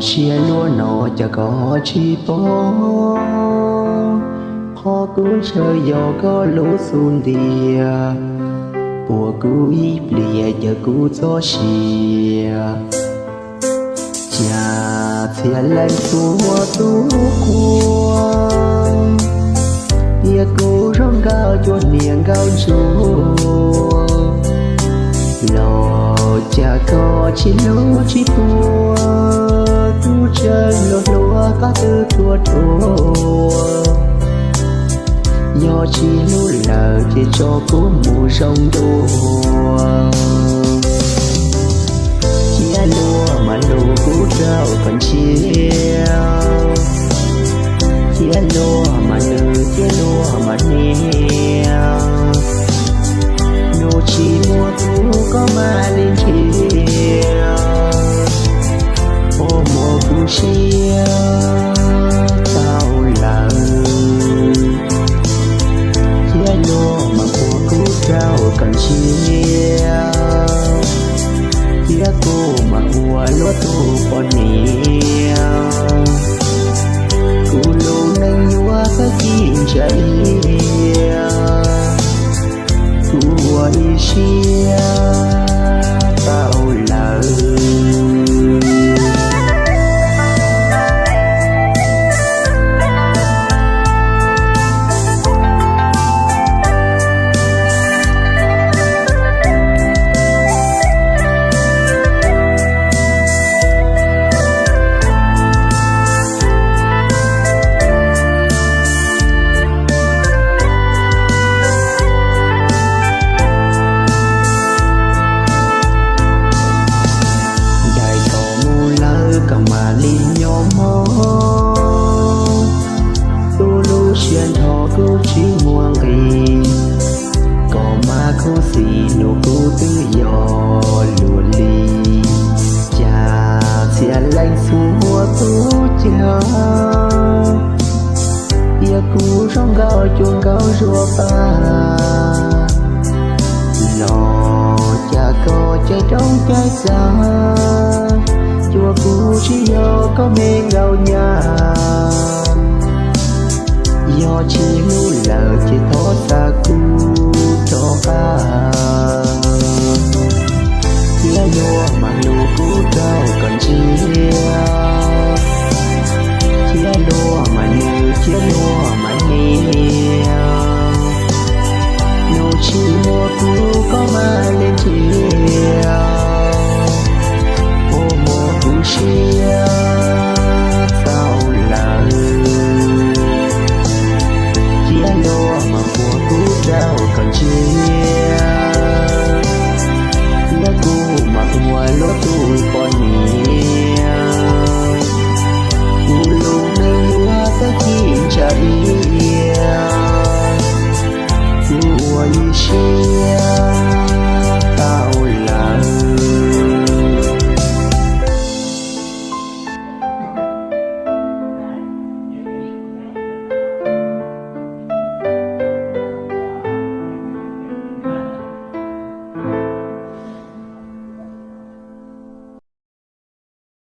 Siab luag no cas koj tsis paub, qhov kuv ntshaw yog koj lub xub ntiag, puas kuv ib pliag yawg kuv txoj sia. Cas txhia leej txhua tub quas, tias kuv zoo nkauj cuag niam nkauj ntsuag, los cas koj tsis hlub tsis pua, kuv tseem luag hluas koj twb ruam ruam. Yog tsis hlub lawm ces tso kuv mus zoo dua. Cia luag mas hlub kuv rau kom ntsia, cia luag mas nws, cia luag mas hnia, nws tsis muaj kuv koj mam li ntsia. Ua muaj kuv siab tau lawm, cia luag mas ua kuv rau kom ntsia, cia kuv mas ua luag tus poj niam. Kuv lub neej yuav tag kis ntsa ib, kuv ua ib siab tau lawm. Ncaim koj mus lawm koj mam li nyob mog, tus lub siab nrho kuv tsis muaj nqis, koj mas khuv xim nws kuv twb yog luag li. Cas txhia leej txhua tub quas, tias kuv zoo nkauj cuag nkauj zuag pab, los cas koj caij roob caij txaj, cuag kuv tsis yog koj me nkauj nyab. Yog tsis hlub lawm ces thov xa kuv rov qab, cia luag mas hlub kuv rau kom ntsia.